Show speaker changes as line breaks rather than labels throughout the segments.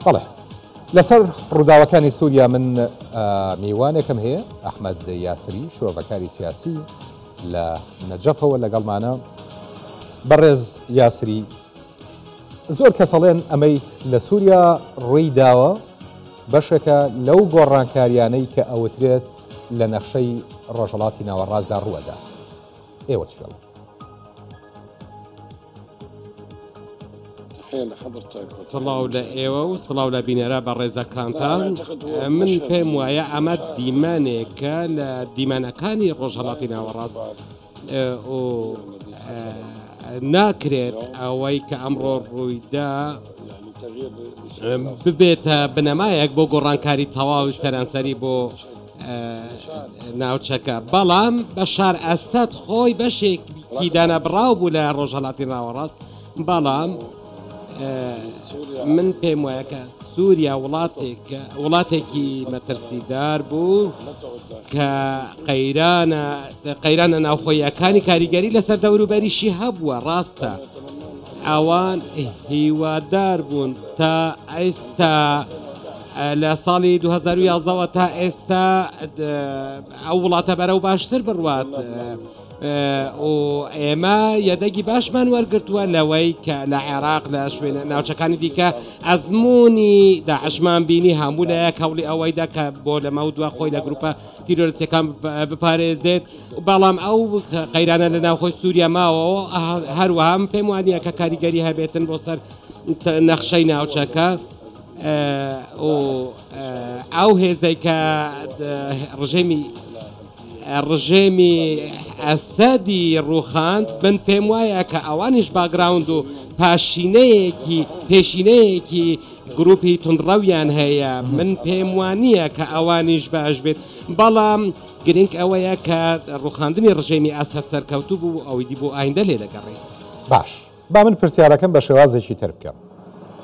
بەڵێ لەسەر ڕووداوەکانی سووریا من میوانێکم هەیە ئەحمەد یاسری شرۆڤەکاری سیاسی لە نەجەفەوە لەگەڵمانە بەڕێز یاسری زۆر کەس ئەڵێن ئەمەی لە سووریا ڕووی داوە بەشێکە لەو گۆڕانکاریانەی کە ئەوترێت لە نەخشەی ڕۆژهەڵاتی ناوەڕاستدا ڕووەدات. ئێوە چی دەڵێن؟
سڵاو لە ئێوە و سڵاو لە بینەرە بەڕێزەکانتان. من پێم وایە ئەمە دیمەنێکە لە دیمەنەکانی ڕۆژهەڵاتی ناوەڕاست و ناکرێت ئەوەی کە ئەمڕۆ ڕوویدا ببێتە بنەمایەک بۆ گۆڕانکاری تەواو سەرانسەری بۆ ناوچەکە بەڵام بەشار ئەسەد خۆی بەشێکی دانەبڕاو بوو لە ڕۆژهەڵاتی ناوەڕاست بەڵام من پێم وایە کە سووریا وڵاتێک وڵاتێکی مەترسیدار بوو کە قەیرانە قەیرانە ناوخۆیەکانی کاریگەری لەسەر دەوروبەریشی هەبووە ڕاستە ئەوان هیوادار بوون تا ئێستا لە ساڵی 2011ەوە تا ئێستا ئەو وڵاتە بەرەو باشتر بڕوات. و ئێمە یەدەگی باشمان وەرگرتووە لەوەی کە لە عێراق لە شوێنە ناوچەکانی دیکە ئەزمموی داعشمان بینی هەموو لایەک هەوڵی ئەوەیدا کە بۆ لەمە دوا خۆی لە گروپە تیرۆرستەکان بپارێزێت بەڵام ئەو قەیرانە لە ناوخۆی سووریا ماوەوە هەروەها من پێم وانە کە کاریگەری هەبێتن بۆ سەر نەخشەی ناوچەکە و ئەو هێزەی کە ڕژێمی ڕژێمی ئەسەدی ڕووخاند، من پێم وایە کە ئەوانیش باگراوند و پاشینەیەکی پێشینەیەکی گروپی توندڕەویان هەیە، من پێم وانییە کە ئەوانیش باش بێت، بەڵام گرنگ ئەوەیە کە ڕووخاندنی ڕژێمی ئەسەد سەرکەوتوو بوو و ئەویدی بۆ ئایندە لێ دەگەڕێین.
باش با من پرسیارەکەم بە شێوازێکی تر بکەم،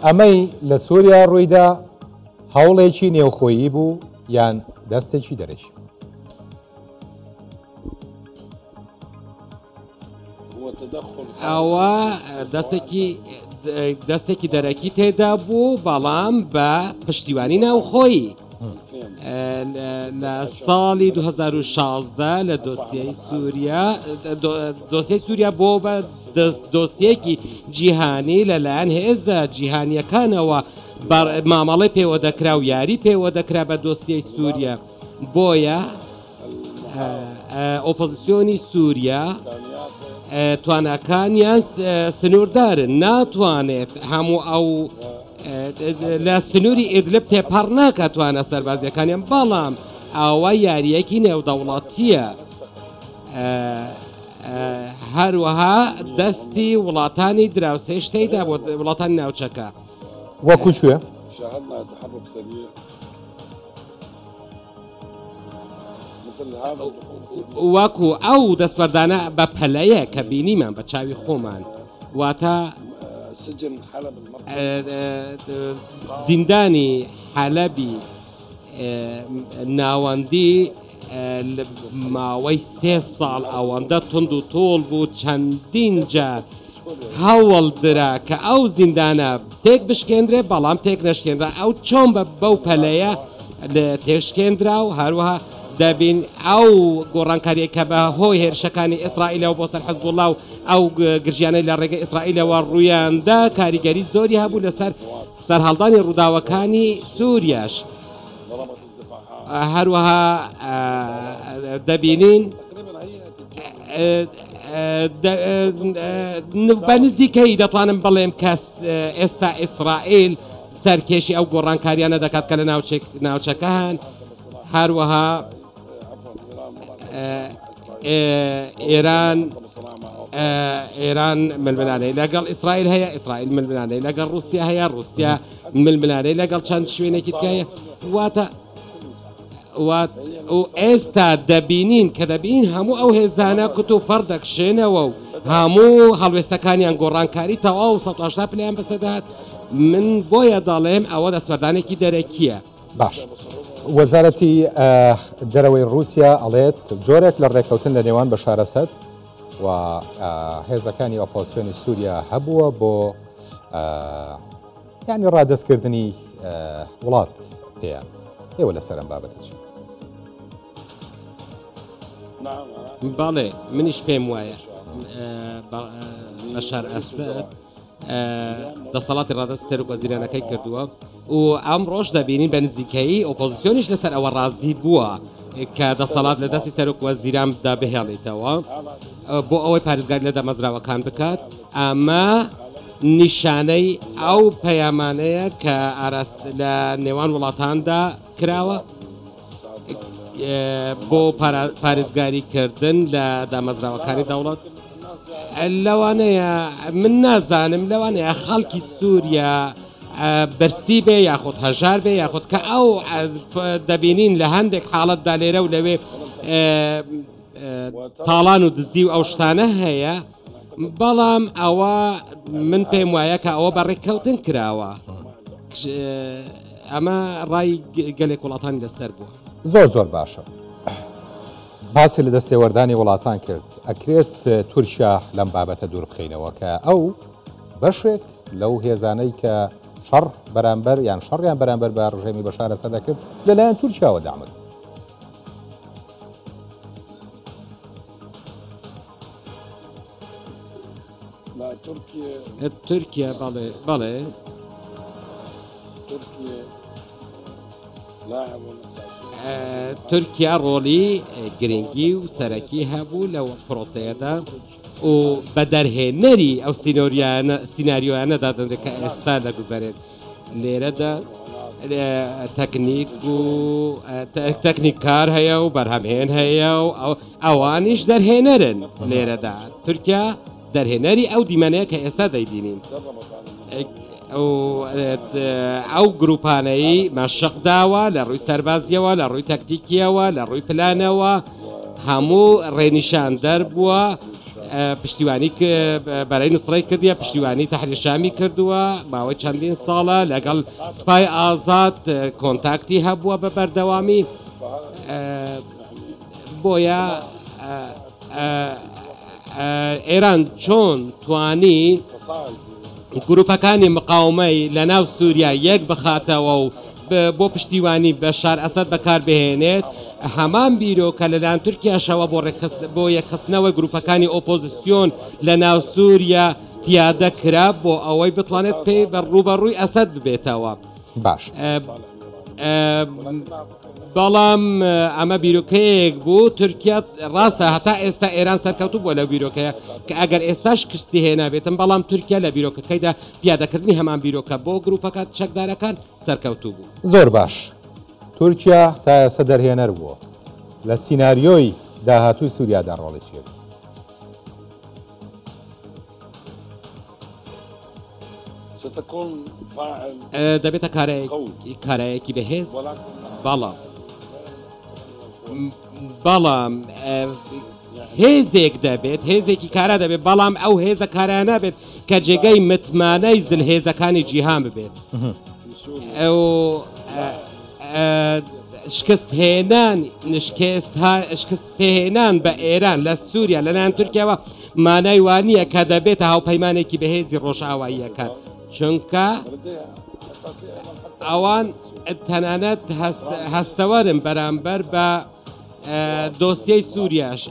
ئەمەی لە سووریا ڕوویدا هەوڵێکی نێوخۆیی بوو یان دەستێکی دەرەکی؟
ئەوە دەستێکی دەستێکی دەرەکی تێدا بوو بەڵام بە پشتیوانی ناوخۆیی لە ساڵی 2016 لە دۆسیەی سووریا دۆسیەی سووریا بۆ بە دۆسیەکی جیهانی لەلایەن هێزە جیهانیەکانەوە مامەڵەی پێوە دەکرا و یاری پێوە دەکرا بە دۆسیەی سووریا بۆیە ئۆپۆزیسیۆنی سووریا تواناکانیان سنووردارن ناتوانێت هەموو ئەو لە سنووری ئیدلب تێپەڕ ناکات توانە سەربازیەکانیان بەڵام ئاوا یاریەکی نێودەوڵەتیە هەروەها دەستی وڵاتانی دراوسێش تێیدا بۆ وڵاتانی ناوچەکە.
وەکو کوێ؟
وەکو ئەو دەستوەردانە بە پەلەیە کە بینیمان بە چاوی خۆمان واتە زیندانی حەلەبی ناوەندی لە ماوەی سێ ساڵ ئەوەندە توند و تۆڵ بوو چەندین جار هەوڵ درا کە ئەو زیندانە تێک بشکێندرێ بەڵام تێک نەشکێنرا ئەو چۆن بە بەو پەلەیە لە تێشکێندرا و هەروەها دەبین ئەو گۆڕانکاریە کە بە هۆی هێرشەکانی ئیسرائیلەوە بۆ سەر حزبوڵا و ئەو گرژیانەی لە ڕێگەی ئیسرائیلەوە ڕوویاندا کاریگەری زۆری هەبوو لەسەر سەرهەڵدانی ڕووداوەکانی سووریاش. هەروەها دەبینین بە نزیکەی دەتوانم بڵێم کە ئێستا ئیسرائیل سەرکێشی ئەو گۆڕانکاریانە دەکات کە لە ناوچەکە هەن هەروەها ئێران ئێران ململانەی لەگەڵ ئیسرائیل هەیە ئیسرائیل ململانەی لەگەڵ رووسیا هەیە رووسیا ململانەی لەگەڵ چەند شوێنێکی تکایە واتە و ئێستا دەبینین کە دەبین هەموو ئەو هێزانە کت و پەڕ دەکشێنەوە و هەموو هەڵوێستەکانیان گۆڕانکاری تەواو 180 پلەیان بەسەدات من بۆیە دەڵێم ئەوە دەستوەردانێکی دەرەکیە.
باش وەزارەتی دەرەوەی ڕووسیا ئەڵێت جۆرێک لە ڕێککەوتن لە نێوان بەشار ئەسەد و هێزەکانی ئۆپۆزسیۆنی سووریا هەبووە بۆ یعنی ڕادەستکردنی وڵات پێیان. ئێوە لەسەر ئەم بابەتە چی؟
بەڵێ منیش پێم وایە بەشار ئەسەد دەسەڵاتی ڕادەست سەرۆک وەزیرانەکەی کردووە و ئەمڕۆش دەبینین بە نزیکەیی ئۆپۆزیسیۆنیش لەسەر ئەوە ڕازی بووە کە دەسەڵات لە دەستی سەرۆک وەزیراندا بهێڵیتەوە بۆ ئەوەی پارێزگاری لە دامەزراوەکان بکات. ئەمە نیشانەی ئەو پەیامانەیە کە ئاراست لە نێوان وڵاتاندا کراوە بۆ پارێزگاریکردن لە دامەزراوەکانی دەوڵەت. لەوانەیە من نازانم لەوانەیە خەڵکی سووریا برسی بێ یاخود هەژار بێ یاخود کە ئەو دەبینین لە هەندێک حاڵەتدا لێرە و لەوێ تاڵان و دزی و ئەو شتانە هەیە بەڵام ئەوە من پێم وایە کە ئەوە بە ڕێککەوتن کراوە ئەمە ڕای گەلێک وڵاتانی لەسەر بووە.
زۆر زۆر باشە باسی لە دەستێوەردانی وڵاتان کرد ئەکرێت تورکیا لەم بابەتە دوور بخەینەوە کە ئەو بەشێک لەو هێزانەی کە شەڕ بەرامبەر یان شەڕیان بەرامبەر بە ڕژێمی بەشار ئەسەد دەکرد لەلایەن تورکیاوە دامەت.
تورکیا بەڵێ بەڵێ. تورکیا ڕۆڵی گرنگی و سەرەکی هەبوو لەو پرۆسەیەدا و بە دەرهێنەری ئەو سینۆریانە سیناریۆیانە دادەنرێت کە ئێستا دەگوزەرێت لێرەدا تەکنیک و تەکنیک کار هەیە و بەرهەمهێن هەیە و ئەوانیش دەرهێنەرن لێرەدا تورکیا دەرهێنەری ئەو دیمەنەیە کە ئێستا دەیبینین. ئەو گروپانەی مەشق داوە لە ڕووی سەربازیەوە لە ڕووی تەکتیکیەوە لە ڕووی پلانەوە هەموو ڕێنیشاندەر بووە پشتیوانی بەرەی نوسڕەی کردیە پشتیوانی تەحریر شامی کردووە ماوەی چەندین ساڵە لەگەڵ سوپای ئازاد کۆنتاکتی هەبووە بە بەردەوامی بۆیە ئێران چۆن توانی گروپەکانی مقاومەی لە ناو سووریا یەک بخاتەوە و بۆ پشتیوانی بەشار ئەسەد بەکاربهێنێت، هەمان بیرۆکە لەلایەن تورکیاشەوە بۆ ڕێکخست بۆ یەکخستنەوەی گروپەکانی ئۆپۆزسیۆن لە ناو سووریا پیادە کرا بۆ ئەوەی بتوانێت پێی بە ڕووبەڕووی ئەسەد ببێتەوە.
باش.
بەڵام ئەمە بیرۆکەیەک بوو تورکیا ڕاستە هەتا ئێستا ئێران سەرکەوتوو بووە لەو بیرۆکەیە کە ئەگەر ئێستا شکستی هێنابێتن بەڵام تورکیا لە بیرۆکەکەیدا پیادەکردنی هەمان بیرۆکە بۆ گروپەکە چەکدارەکان سەرکەوتوو بوو.
زۆر باش تورکیا تا ئێستا دەرهێنەر بووە لە سیناریۆی داهاتووی سووریادا ڕۆڵی چییە؟
دەبێتە کارایەکی بەهێز بەڵام بەڵام هێزێک دەبێت هێزێکی کارا دەبێت بەڵام ئەو هێزە کارا نابێت کە جێگەی متمانەی زلهێزەکانی جیهان ببێت ئەو شکست هێنان شکست شکست پێهێنان بە ئێران لە سووریا لەلایەن تورکیاوە مانای وانییە کە دەبێتە هاوپەیمانێکی بەهێزی ڕۆژئاواییەکان چونکە ئەوان تەنانەت هەستەوەرن بەرامبەر بە دۆسیەی سووریاش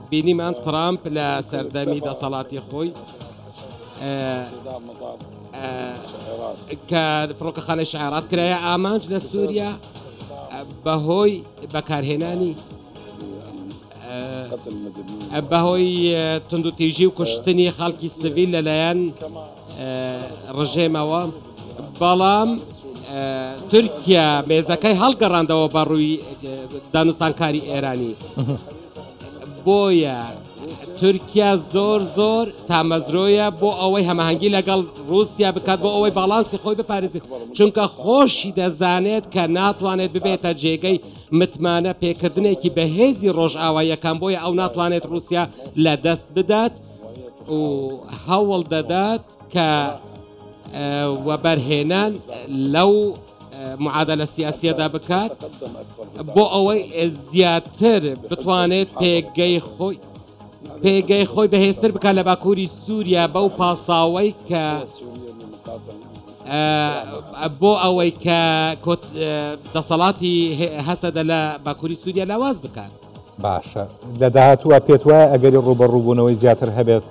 بینیمان ترامپ لە سەردەمی دەسەڵاتی خۆی کە فڕۆکەخانەی شعرات کرایە ئامانج لە سووریا بەهۆی بەکارهێنانی بەهۆی توندوتیژی و کوشتنی خەڵکی سڤیل لەلایەن ڕژێمەوە بەڵام تورکیا مێزەکەی هەڵگەڕاندەوە بە ڕووی دانوستانکاری ئێرانی بۆیە تورکیا زۆر زۆر تامەزرۆیە بۆ ئەوەی هەماهەنگی لەگەڵ ڕووسیا بکات بۆ ئەوەی باڵانسی خۆی بپارێزێت چونکە خۆشی دەزانێت کە ناتوانێت ببێتە جێگەی متمانە پێکردنێکی بەهێزی ڕۆژئاواییەکان بۆیە ئەو ناتوانێت ڕووسیا لە دەست بدات و هەوڵ دەدات کە وەبەرهێنان لەو معادلە سیاسیەدا بکات بۆ ئەوەی زیاتر بتوانێت پێگەی خۆی پێگەی خۆی بەهێزتر بکات لە باکووری سووریا بەو پاساوەی کە. بۆ ئەوەی کە دەسەڵاتی هەسەدە لە باکووری سووریا لاواز بکات.
باشە لە داهاتووە پێت وایە ئەگەری ڕووبەڕووبوونەوەی زیاتر هەبێت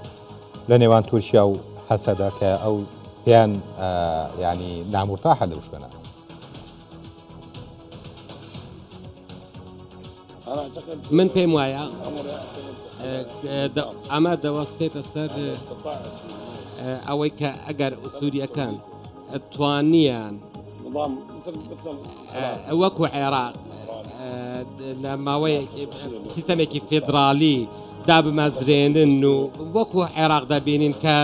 لە نێوان تورکیا و هەسەدە کە ئەو پێیان ینی نامورتاحە لەو شوێنە؟
من پێم وایە ئەمە دەوەستێتە سەر ئەوەی کە ئەگەر سووریەکان توانیان وەکو عێراق لە ماوەیەک سیستەمێکی فیدراڵی دابمەزرێنن و وەکو عێراق دەبینین کە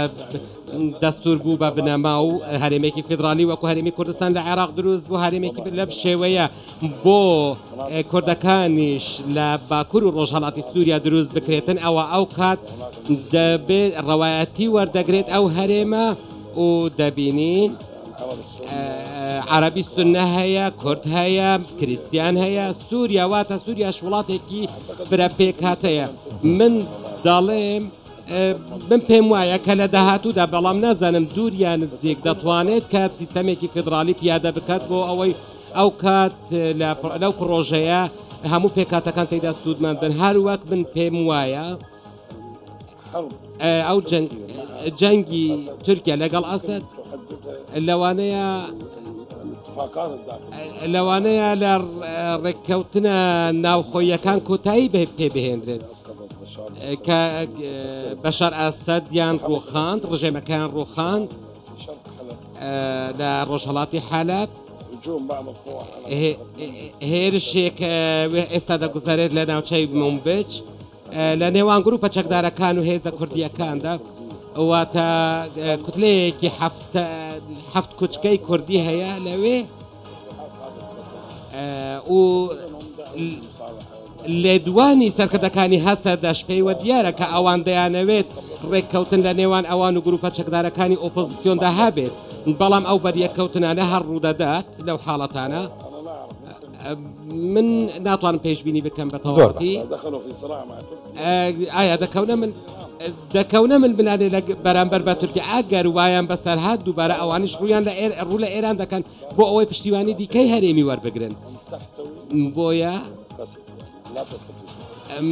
دەستور بوو بە بنەما و هەرێمێکی فیدرالی وەکو هەرێمی کوردستان لە عێراق دروست بوو هەرێمێکی لەم شێوەیە بۆ کوردەکانیش لە باکوور و ڕۆژهەڵاتی سووریا دروست بکرێتن ئەوە ئەو کات دەبێت ڕەوایەتی وەردەگرێت ئەو هەرێمە و دەبینین عەرەبی سوننە هەیە، کورد هەیە، کریستیان هەیە، سووریا واتە سووریاش وڵاتێکی فرە پێکهاتەیە. من دەڵێم من پێم وایە کە لە داهاتوودا بەڵام نازانم دوور یا نزیک دەتوانێت کە سیستەمێکی فیدراڵی پیادە بکات بۆ ئەوەی ئەو کات لەو پڕۆژەیە هەموو پێکهاتەکان تێیدا سوودمەند بن هەر وەک من پێم وایە ئەو جەنگی تورکیا لەگەڵ ئەسد لەوانەیە لەوانەیە لە ڕێککەوتنە ناوخۆیەکان کۆتایی پێ بهێنرێت کە بەشار ئەسەدیان ڕوخاند ڕژێمەکەیان ڕوخاند لە ڕۆژهڵاتی حەلەب هێرشێک ئێستا دەگوزارێت لە ناوچەی منبج لە نێوان گروپە چەکدارەکان و هێزە کوردییەکاندا واتە کوتلەیەکی هەفت کوچکەی کوردی هەیە لەوێ و لێدوانی سەرکردەکانی هەسەدەش پێیوە دیارە کە ئەوان دەیانەوێت ڕێککەوتن لە نێوان ئەوان و گروپە چەکدارەکانی ئۆپۆزیسیۆندا هەبێت بەڵام ئەو بەریەککەوتنانە هەر ڕوودەدات لەو حاڵەتانە. من ناتوانم پێشبینی بکەم بە تەواوەتی ئایا دەکەونە من دەکەونە من بلانێ لە بەرامبەر بە تورکیا ئەگەر وایان بەسەر هات دووبارە ئەوانیش ڕویان لە ئێر ڕوو لە ئێران دەکەن بۆ ئەوەی پشتیوانی دیکەی هەرێمی وەربگرن بۆیە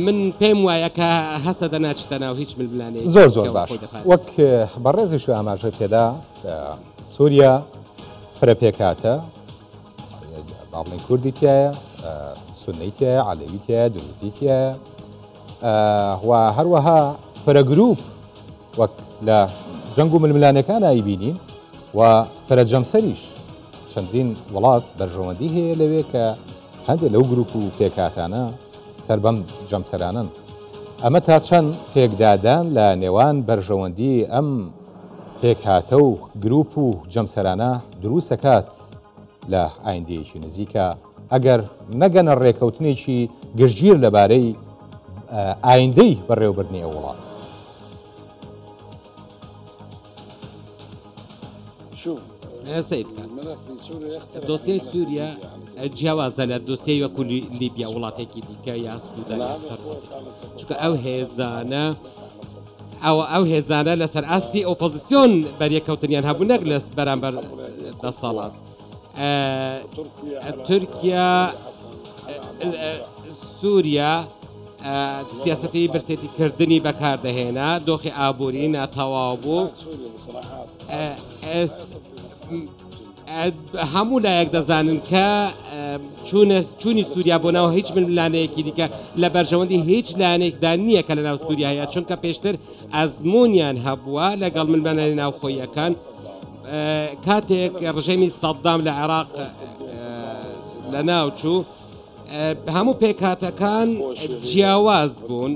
من پێم وایە کە هەسە دەناچتە ناو هیچ ململانێ
زۆر زۆر باش وەک بەڕێزیش ئاماژە پێدا سووریا فرە پێکاتە با بڵێین کوردی تایە سونەی تایە عەلەوی تایە دروزی تایە و هەروەها فرە گروپ وەک لە جەنگ و ململانەکان ئایبینین و فرە جەمسەریش چەندین وڵات بەرژەوەندی هەیە لەوێ کە هەندێک لەو گروپ و پێکهاتانە سەر بەم جەمسەرانن ئەمە تا چەند پێکدادان لە نێوان بەرژەوەندی ئەم پێکهاتە و گروپ و جەمسەرانە دروستەکات لە ئایندەیەکی نزیکە ئەگەر نەگەنە ڕێکەوتنێکی گشتگیر لەبارەی ئایندەی بەڕێوەبردنی ئەو وڵاتە.
سەیر بکە دۆسیەی سووریا جیاوازە لە دۆسیەی وەکو لیبیا وڵاتێکی دیکە یا سوودان چونکە ئەو هێزانە ئەوە ئەو هێزانە لەسەر ئاستی ئۆپۆزیسیۆن بەریەککەوتنیان هەبوو نەک لە بەرامبەر دەسەڵات. تورکیا سووریا سیاسەتی برسێتی کردنی بەکاردەهێنا دۆخی ئابووری ناتەواو بوو. هەموو لایەک دەزانن کە چوونی سووریا بۆ ناو هیچ ململانێیەکی دیکە لە بەرژەوەندی هیچ لایەنێکدا نییە کە لە ناو سووریا هەیە چونکە پێشتر ئەزمونیان هەبووە لەگەڵ ململانێ ناوخۆیەکان کاتێک ڕژێمی سەددام لە عێراق لە ناو چوو هەموو پێکهاتەکان جیاواز بوون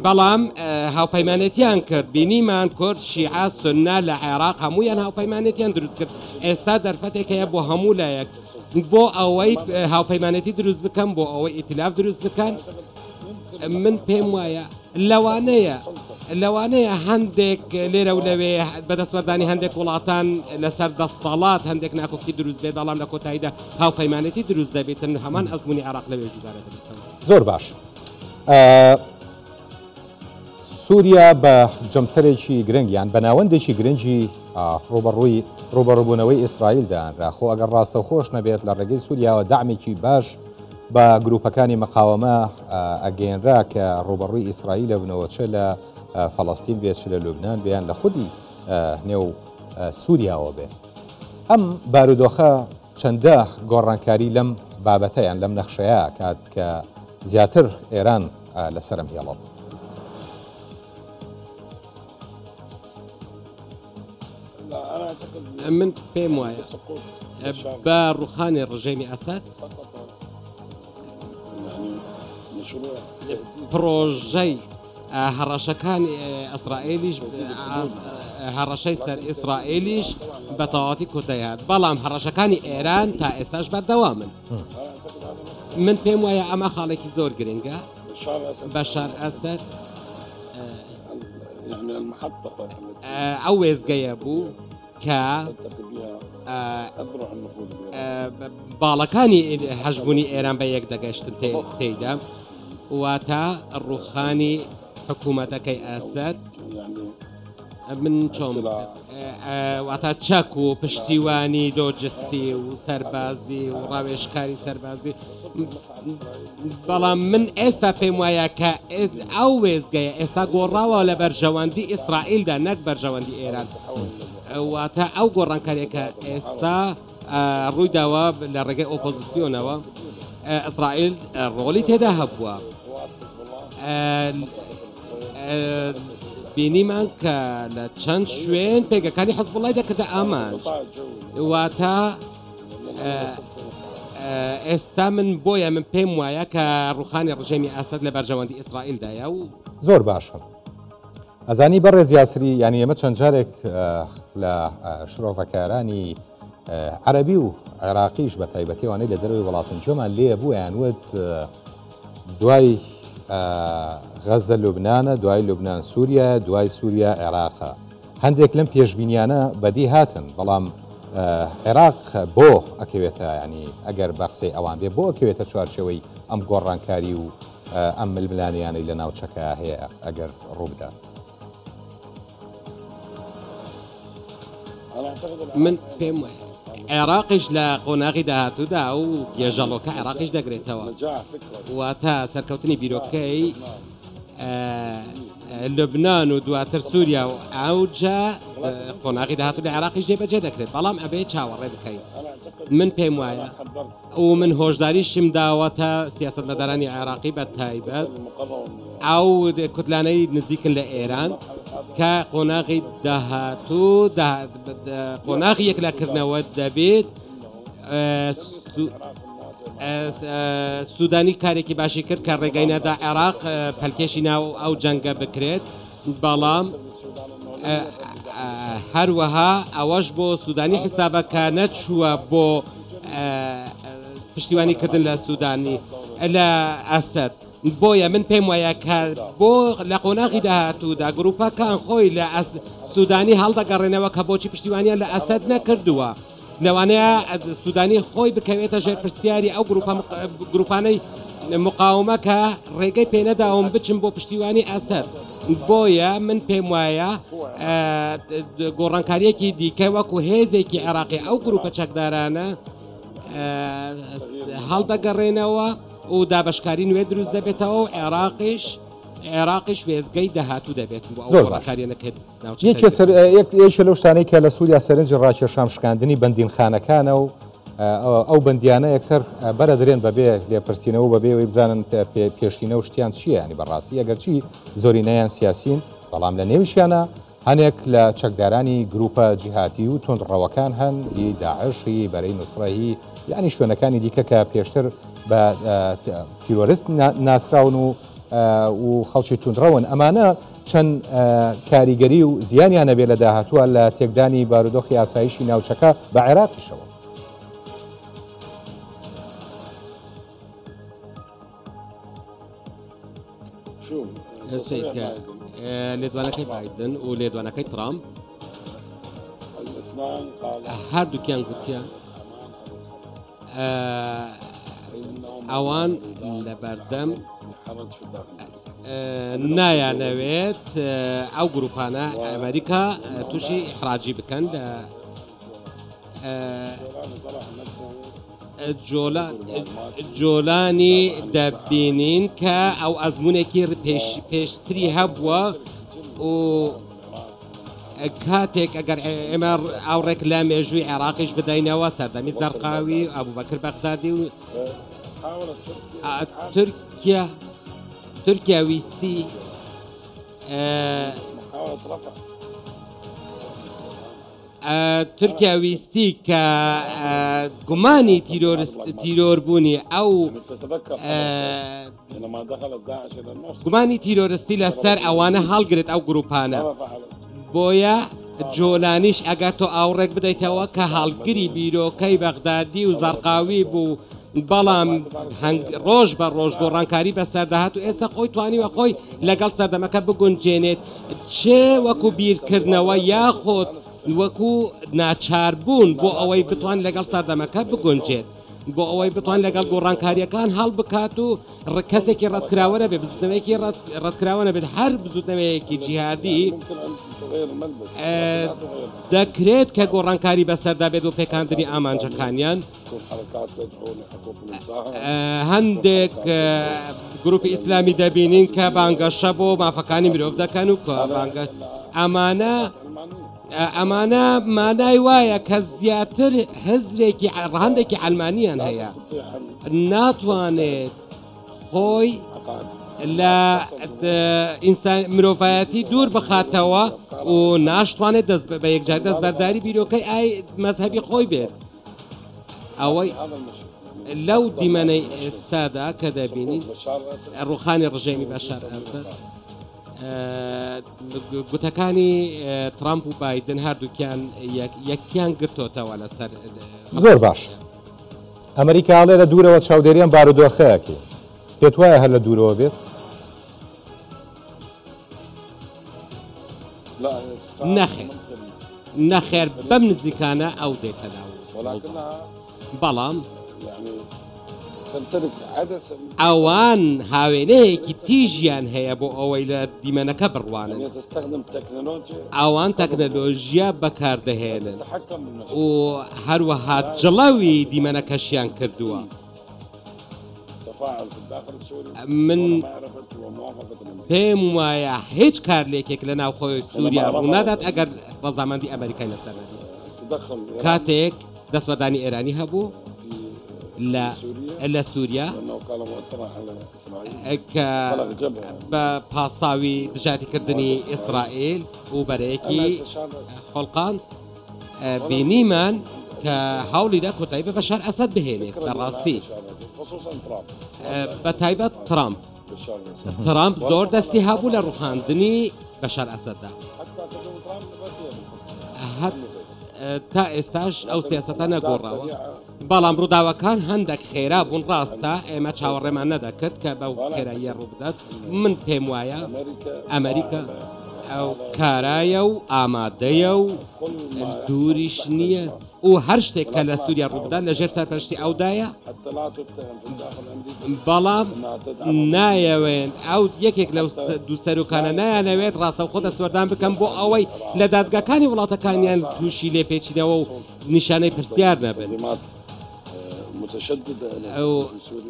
بەڵام هاوپەیمانێتیان کرد بینیمان کورد شیعە سنە لە عێراق هەمویان هاوپەیمانێتیان دروست کرد ئێستا دەرفەتێک هەیە بۆ هەموو لایەک بۆ ئەوەی هاوپەیمانێتی دروست بکەم بۆ ئەوەی ئیتلاف دروست بکەن من پێم وایە لەوانەیە لەوانەیە هەندێک لێرە و لەوێ بەدەستوەردانی هەندێک وڵاتان لەسەر دەسەڵات هەندێک ناکۆکی دروست بێت بەڵام لە کۆتاییدا هاوپەیمانێتی دروست دەبێتن هەمان ئەزموونی عێراق لەوێش دووبارە دەبێتەوە.
زۆر باش. سووریا بە جەمسەرێکی گرنگ یان بە ناوەندێکی گرنگی ڕووبەڕووی ڕووبەڕووبوونەوەی ئیسرائیل دانرا، خۆ ئەگەر ڕاستەوخۆش نەبێت لە ڕێگەی سووریاوە دەعمێکی باش بە گرووپەکانی مقاوەمە ئەگەیەنرا کە ڕووبەڕووی ئیسرائیل ئەبنەوە چ لە فەڵەستین بێت چ لە لوبنان بێ یان لە خودی نێو سووریاوە بێ. ئەم بارودۆخە چەندە گۆڕانکاری لەم بابەتە یان لەم نەخشەیە ئەکات کە زیاتر ئێران لەسەر ئەم هێڵە بوو؟
من پێم وایە بە ڕوخانی ڕژێمی ئەسەد پرۆژەی هەڕەشەکانی ئیسرائیلیش هەڕەشەی سەر ئیسرائیلیش بە تەواوەتی کۆتایی هات، بەڵام هەڕەشەکانی ئێران تا ئێستاش بەردەوامن. من پێم وایە ئەمە خاڵێکی زۆر گرنگە. بەشار ئەسەد ئەو وێستگەیە بوو کە باڵەکانی هەژموونی ئێران بە یەک دەگەشتن تێیدا، واتە ڕووخانی حکوومەتەکەی ئەسەد. من چۆن واتە چەک و پشتیوانی لۆجستی و سەربازی و ڕاوێژکاری سەربازی، بەڵام من ئێستا پێم وایە کە ئەو وێستگەیە ئێستا گۆڕاوە لە بەرژەوەندی ئیسرائیلدا نەک بەرژەوەندی ئێران. واتە ئەو گۆڕانکاریە کە ئێستا ڕوویداوە لە ڕێگەی ئۆپۆزیسیۆنەوە ئیسرائیل ڕۆڵی تێدا هەبووە. بینیمان کە لە چەند شوێن پێگەکانی حزبوڵای دەکردە ئامانج، واتە ئێستا من بۆیە من پێم وایە کە ڕوخانی ڕژێمی ئەسەد لە بەرژەوەندی ئیسرائیلدایە و
زۆر باشە. ئەزانی بەڕێز یاسری، یانی ئێمە چەند جارێک لە شرۆڤەکارانی عەرەبی و عێراقیش بە تایبەتی ئەوانەی لە دەرەوەی وڵاتن گوێمان لێ بوو یان وت دوای غەزە لوبنانە، دوای لوبنان سووریا، دوای سووریا عێراقە. هەندێک لەم پێشبینیانە بەدی هاتن، بەڵام عێراق بۆ ئەکەوێتە، ینی ئەگەر بە قسەی ئەوان بێ، بۆ ئەکەوێتە چوارچێوەی ئەم گۆڕانکاری و ئەم ململانێیانەی لە ناوچەکە هەیە ئەگەر ڕووبدات؟
من پێم وایە عێراقیش لە قۆناغی داهاتوودا و گێژەڵۆکە عێراقیش دەگرێتەوە، واتە سەرکەوتنی بیرۆکەی لوبناان و دواتر سووریا و ئەوجا قۆناغی داهاتوو لە عێراقیش جێبەجێ دەکرێت، بەڵام ئەبێ چاوەڕێ بکەین. من پێم وایە و من هۆشداریشم داوەتە سیاسەتمەدارانی عێراقی بە تایبەت ئەو کوتلانەی نزیکن لە ئێران کە قۆناغی داهاتوو قۆناغی یەکلاکردنەوە دەبێت. سوودانی کارێکی باشی کرد کە ڕێگەی نەدا عێراق پەلکێشی ناو ئەو جەنگە بکرێت، بەڵام هەروەها ئەوەش بۆ سوودانی حیسابە کە نەچووە بۆ پشتیوانی کردن لە سوودانی لە ئەسەد. بۆیە من پێم وایە کە بۆ لە قۆناغی داهاتوودا گروپەکان خۆی لە سوودانی هەڵدەگەڕێنەوە کە بۆچی پشتیوانیان لە ئەسەد نەکردووە. لەوانەیە سوودانی خۆی بکەوێتە ژێر پرسیاری ئەو گروپانەی مقاومە کە ڕێگەی پێنەداوم بچم بۆ پشتیوانی ئەسەد. بۆیە من پێم وایە گۆڕانکاریەکی دیکە وەکو هێزێکی عێراقی ئەو گروپە چەکدارانە هەڵدەگەڕێنەوە و دابشکاری نوێ دروست دەبێتەوە و عێراقیش عێراقیش وێزگەی داهاتوو دەبێت بۆ ئەو گۆڕانکاریانە کە
یەکێ سەر یەکێ لەو شتانەی کە لە سووریا سەرنجی ڕاکێشام شکاندنی بەندینخانەکانە و ئەو بەندیانە یەکسەر بەرەدرێن بەبێ لێپرسینەوە بەبێ ئەوەی بزانن پێشینە و شتیان چییە، ینی بەڕاستی ئەگەرچی زۆرینەیان سیاسین بەڵام لە نێویشیانە هەنێک لە چەکدارانی گروپە جیهادی و توندڕەوەکان هەن، هی داعش، هی بەرەی نوسرە، هی یعنی شوێنەکانی دیکە کە پێشتر بە تیرۆرست ناسراون و و خەڵکی توندڕەون، ئەمانە چەند کاریگەری و زیانیان هەبێت لە داهاتووە لە تێکدانی بارودۆخی ئاسایشی ناوچەکە بە عێراقیشەوە؟
لێدوانەکەی بایدن و لێدوانەکەی ترامپ هەردووکیان گوتیان ئەوان لە بەردەم نایانەوێت ئەو گروپانە ئەمریکا تووشی ئیحراجی بکەن لە جۆلانی دەبینین کە ئەو ئەزمونێکی پێشتری هەبووە و کاتێک ئەگەر ئێمە ئاوڕێک لە مێژووی عێراقیش بدەینەوە سەردەمی زەرقاوی و ئەبوبەکر بەغدادی و تورکیا تورکیا ویستی تورکیا ویستی کە گومانی تیرۆربوونی ئەو گومانی تیرۆرستی لەسەر ئەوانە هەڵگرێت ئەو گروپانە بۆیە جۆلانیش ئەگەر تۆ ئاوڕێک بدەیتەوە کە هەڵگری بیرۆکەی بەغدادی و زەرقاوی بوو بەڵام ڕۆژ بە ڕۆژ گۆڕانکاری بەسەرداهات و ئێستا خۆی توانیوە خۆی لەگەڵ سەردەمەکە بگونجێنێت چ وەکو بیرکردنەوە یاخود وەکو ناچاربوون بۆ ئەوەی بتوان لەگەڵ سەردەمەکە بگونجێت بۆ ئەوەی بتوان لەگەڵ گۆڕانکاریەکان هەڵبکات و کەسێکی ڕەتکراوە نەبێت بزوتنەوەیەکی ڕەتکراوە نەبێت هەر بزوتنەوەیەکی جیهادی دەکرێت کە گۆڕانکاری بەسەردا بێت بۆ پێکاندنی ئامانجەکانیان. هەندێک گروپی ئیسلامی دەبینین کە بانگەشە بۆ مافەکانی مرۆڤ دەکەن و بانگە ئەمانە ئەمانە مانای وایە کە زیاتر هزرێکی ڕەهەندێکی عەلمانیان هەیە ناتوانێت خۆی لە ئینسان مرۆڤایەتی دوور بخاتەوە و ناشتوانێت دەست بە یەکجار دەست بەرداری بیرۆکەی ئای مەزهەبی خۆی بێت ئەوەی لەو دیمەنەی ئێستادا کە دەبینین ڕوخانی ڕژێمی بەشار ئەسەد گوتەکانی ترامپ و بایدن هەردووکیان یەکیان گرتۆتەوە لەسەر.
زۆر باش ئەمریکا ئەڵێ لە دوورەوە چاودێری ئەم بارودۆخەیەکەی پێت وایە هەر لە دوورەوە بێت؟
نەخێر نەخێر بەم نزیکانە ئەو دێتە ناو بەڵام ئەوان هاوێنەیەکی تیژیان هەیە بۆ ئەوەی لە دیمەنەکە بڕوانن. ئەوان تەکنەلۆژیا بەکاردەهێنن و هەروەها جڵەوی دیمەنەکەشیان کردووە. من پێم وایە هیچ کارلێکێک لە ناوخۆی سووریا ڕوونادات ئەگەر ڕەزامەندی ئەمریکای لەسەر نەبێت. کاتێک دەستوەردانی ئێرانی هەبوو لە لە سووریا کە بە پاساوی دژایەتیکردنی ئیسرائیل و بەرەیەکی خۆڵقاند بینیمان کە هەوڵیدا کۆتایی بە بەشار ئەسەد بهێنێت لە ڕاستی بە تایبەت ترامپ ترامپ زۆر دەستی هەبوو لە ڕوخاندنی بەشار ئەسەددا تا ئێستاش ئەو سیاسەتە نەگۆڕاوە بەڵام ڕووداوەکان هەندێک خێرا بوون ڕاستە ئێمە چاوەڕێمان نەدەکرد کە بەو خێراییە ڕووبدات من پێم وایە ئەمریکا ئەو کارایە و ئامادەیە و دووریش نییە و هەر شتێک کە لە سووریا ڕووبدات لەژێر سەرپەرشتی ئەودایە بەڵام نایەوێن ئەو یەکێک لەو دوو سەرۆکانە نایانەوێت ڕاستەوخۆ دەستوەردان بکەن بۆ ئەوەی لە دادگاکانی وڵاتەکانیان تووشی لێپێچینەوە و نیشانەی پرسیار نەبن.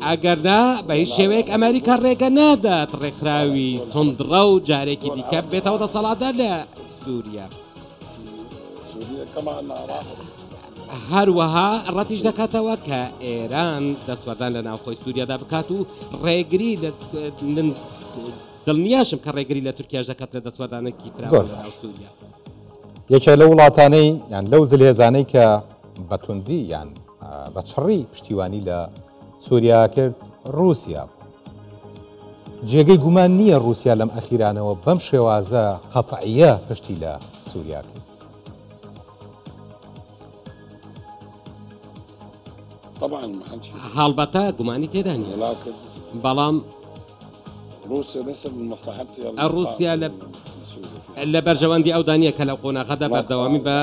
ئەگەرنا بە هیچ شێوەیەک ئەمریکا ڕێگە نادات ڕێکخراوی توندڕەو جارێکی دیکە بێتەوە دەسەڵاتدار لە سووریا. هەروەها ڕەتیش دەکاتەوە کە ئێران دەستوەردان لە ناوخۆی سووریادا بکات و ڕێگری لە من دڵنیاشم کە ڕێگری لە تورکیاش دەکات لە دەستوەردانێکی فراوان لە ناو سووریا.
یەکێک لەو وڵاتانەی یان لەو زلهێزانەی کە بە توندی یان بە چڕی پشتیوانی لە سووریا کرد ڕووسیا بوو. جێگەی گومان نییە ڕووسیا لەم ئەخیرانەوە بەم شێوازە قەتعیە پشتی لە سووریا کرد.
هەڵبەتە گومانی تێدا نییە بەڵام ڕووسیا لە بەرژەوەندی ئەودا نییە کە لەو قۆناغەدا بەردەوامی بە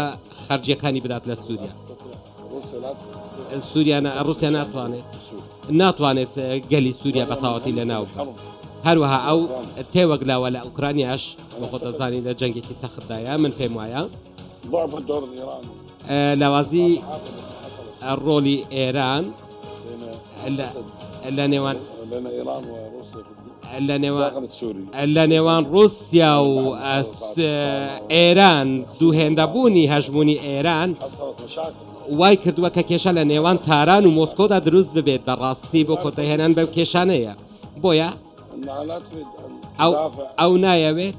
خەرجیەکانی بدات لە سووریا سووریا ڕووسیا ناتوانێت ناتوانێت گەلی سووریا بە تەواوەتی لەناو ببات. هەروەها ئەو تێوەگلاوە لە ئۆکرانیاش، بۆ خۆت دەزانی لە جەنگێکی سەختدایە، من پێم وایە لاوازی ڕۆڵی ئێران لە نێوان لە نێوان لە نێوان ڕوسیا و ئێران دووهێندەبوونی هەژمونی ئێران وای کردووە کە کێشە لە نێوان تاران و مۆسکۆدا دروست ببێت بەڕاستی بۆ کۆتایهێنان بەو کێشانەیە بۆیە ئەو ئەو نایەوێت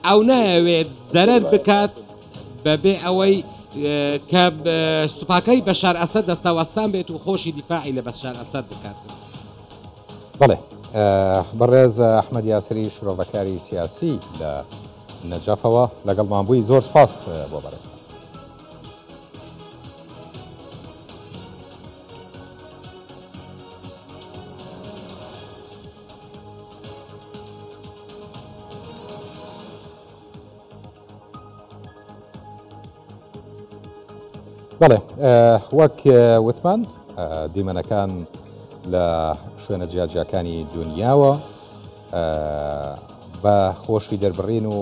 ئەو نایەوێت زەرەر بکات بەبێ ئەوەی کە سوپاکەی بەشار ئەسەد دەستەوەستان بێت و خۆشی دیفاعی لە بەشار ئەسەد بکات.
بەڵێ بەڕێز ئەحمەد یاسری شرۆڤەکاری سیاسی لە نەجەفەوە لەگەڵمان بووی زۆر سپاس بۆ بەڕێزتان. بەڵێ وەک وتمان دیمەنەکان لە شوێنە جیاجیاکانی دنیاوە بە خۆشی دەربڕین و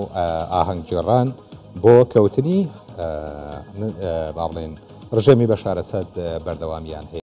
ئاهەنگگێڕان بۆ کەوتنی با بڵێن ڕژێمی بەشارەسەد بەردەوامیان هەیە.